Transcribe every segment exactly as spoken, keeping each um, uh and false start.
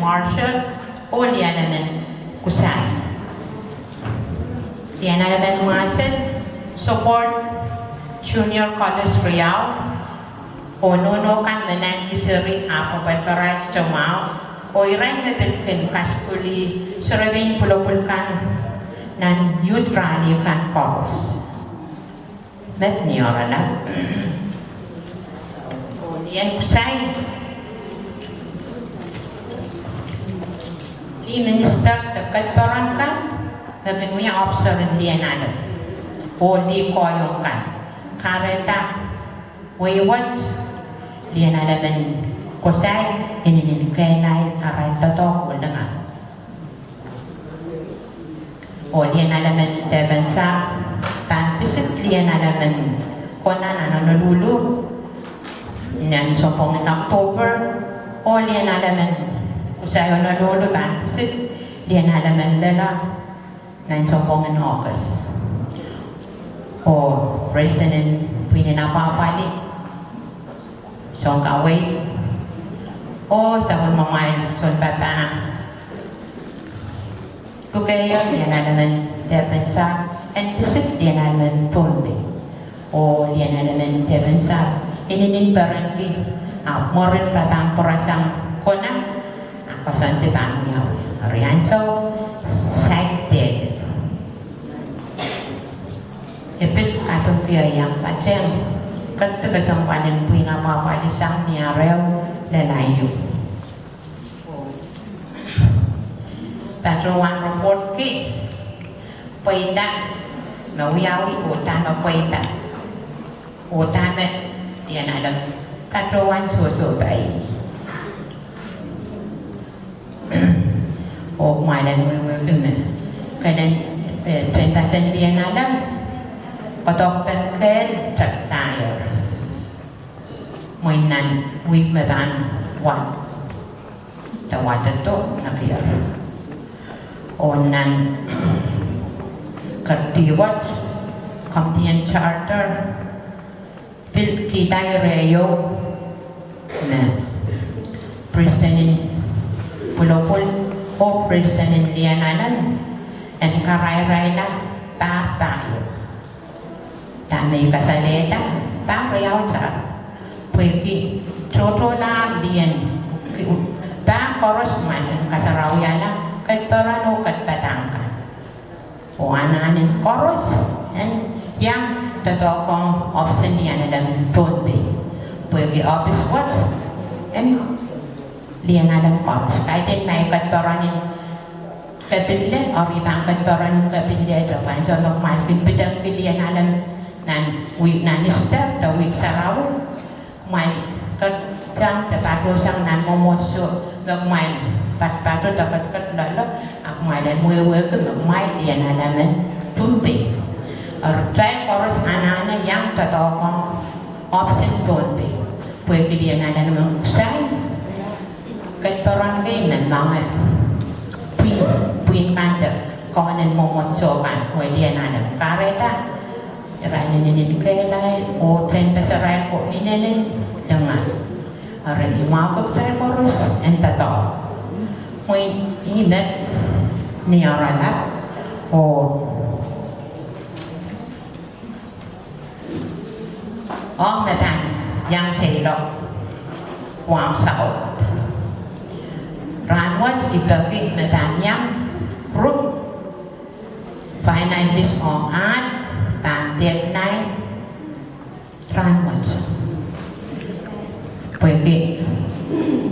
Marshall, oh Lianamen Kusai. Lianamen Marshall, support Junior College Riau, oh nohno kan me naineki seri ahpw pwarada rights tomorrow, oh irail me pil kin kasukuhlih serepein pwulopwul kan nan youth rally kan koaros. Met ni oaralap. Oh Lian Kusai, lih minister de kedperen kan, me kin wia officer en Lianamen. Oh lih koahiek kan. Kahrehda wei wet, Lianamen Kusai, inenen kehlail arail doadoahk oh lingan. Oh Lianamen Depensah pahn visit Lianamen Kona nan Honolulu nan sounpwong en October. Oh Lianamen Kusai Honolulu pahn visit Lianamen Lella nan sounpwong en August. Oh president en pwihn en apwahpwalih Sounkaweid, oh sapwellimamwail sounpapah, lukehier Lianamen Depensah en visit Lianamen Pohnpei. Oh Lianamen Depensah inenen perenki, ahpw mwurin re pahn pwurasang Kona, a koasoandi pahn wiawi. Eri ansou saik dehde, e pil kadokiong patehng ketiket en pwihn apwahpwalih sang ni ahr ehu lel aio. Patohwan report ki pweida me wiawi oh dahme pweida oh dahme Lianamen patohwan sohsohpai. Oh kumwail en wehwehki me kelen, eh, tehnpasen Lianamen koadoahkpen kehl tepdahier mwein nan wihk me pahn wad, de wadedo nekier. Oh nan kerdi wet, Committee en Charter pil kihda ire ieu me president en pwulopwul oh president en Lianamen en karairahla pahr pahieu. Dahme I kasalehda, pahr riautar, pwehki tohtohlahr lih en, pahr koaros kumwail kin kasarawiala kedperen oh kedpadahk kan. Oh anahnen koaros en iang doadoahk ong ohpis en Lianamen Pohnpei, pwehki ohpis wet en Lianamen koaros. Kaidehn ma I kedperen en kepille, eri I pahn kedperen en kepille, de pahn sohte kumwail kin pidengki Lianamen nan wihk, nan Easter de wihk sarawi. Kumwail ketkihong de patohsang nan mwomwohdiso me kumwail patopato de ketiket loale, a kumwail en wehwehki me kumwail Lianamen Pohnpei. Eri kitail koaros anahne iang doadoahk ong ohpis en Pohnpei, pwehki Lianamen Kusai kedperen kei me mengei pwihn, pwihn kan de kaweid en mwomwohdiso kan, oh Lianamen kahrehda irail inenen kehlail oh tehnpasarail ko inenen lingan. Eri I mwahuki kitail koaros en doadoahk. Mwein ih met ni oaralap, oh ong me pahn iang seiloak Guam South. Rahnwet I peki me pahn iang group finalist ong ahl pahn date nine rahnwet. Pwehki,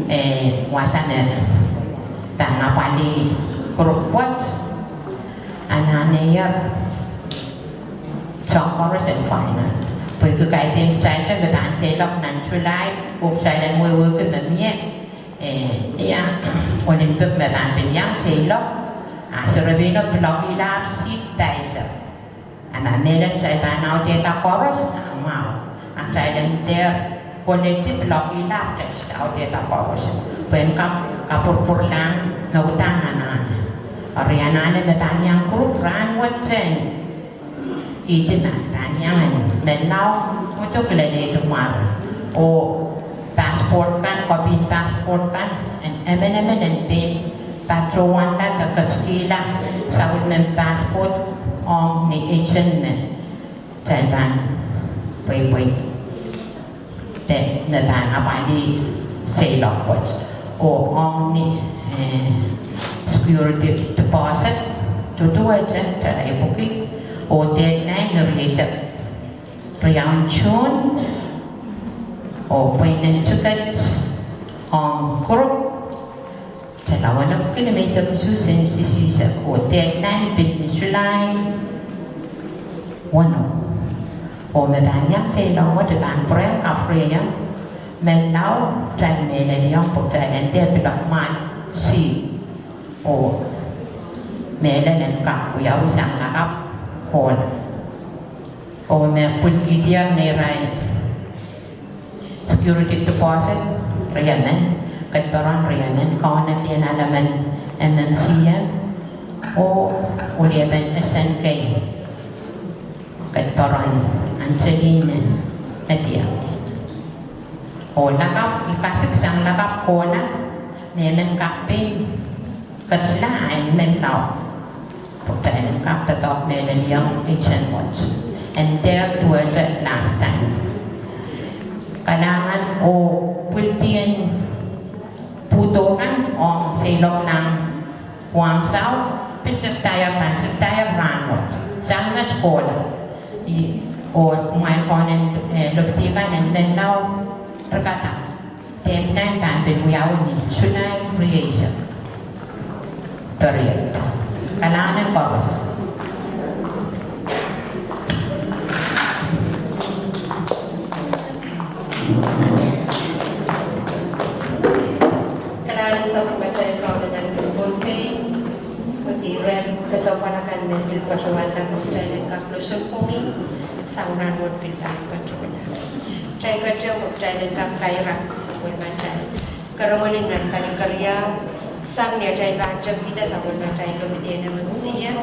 eh, wasa me pahn apwalih group wet, anahne iang soang koaros en final. Pwehki kaidehn kitail me pahn seiloak nan July, oh kitail en wehwehki me mie, eh, ia, Olympic me pahn pil iang seiloak, a serepeino pilokihla ahpw seat paisek. A ma mehlel kitail pahn audehda koaros, a mwahu. A kitail en dehr koledi pilokihla ahpw kitail audehda koaros. Pwehn kak, kapwurpwurlahng me udahn anahne. Eri anahne me pahn iang group rahnwet en kihdi ma pahn iang en Menlau, Muduk, lel Eidimware, oh passport passport kan, copy en passport kan, en emenemen en pein patohwanla de ketikihla sapwellimen passport ong ni agent me kitail pahn pweipwei de me pahn apwalih seiloak wet. Oh ong ni, eh, security deposit, duduwehte kitail ipwiki, oh deadline ni rieisek riau en June, oh pweinen tiket ong group, kitail wenepwiki ni eisek isuh sent isihsek, oh deadline pil ni July weneu. Oh me pahn iang seiloak wet, I pahn pwurehng kapwurehiong Menlau, kitail mehleliong pwe kitail en dehr pil mwahl sihpw, oh mehlel en kak wiawi sang lakapw kohla. Oh me pwilikihdier neirail security deposit riemen, ketidoarohng riemen, Kauno Lienal emen M M C M, oh weliepen S N K, ketidoarohng Angelina, me diar. Oh lakapw, I kasik sang lakapw kohla, me men kak pein ketila en Menlau, pwe kitail en kak doadoahk mehleliong agent wet, en dehr duwehte last time. Kalahngan, oh pwildien pwuhdo kan ong seiloak nan pwuhng saut, pil sektaia kan, sektaia rahnwet, sang met kohla. I, oh mwail Kauno, eh, lopidi kan en Menlau, re kak deadline pahn pil wiawi ni July rieisek. Period. Kalahngan koaros. Kalahngan en sapwellimatail Kauno nan Pohnpei, pwehki rehn kesempwal akan me pil patohwanla kitail en kak lohsang komi, sang rahnwet pil pahn patohla. Kitail keteu, kitail en kak kairap sapwellimatail Keremwel en Nan Keriau, sang ni atail pahn tepkihda sapwellimatail lopidi en M M C M,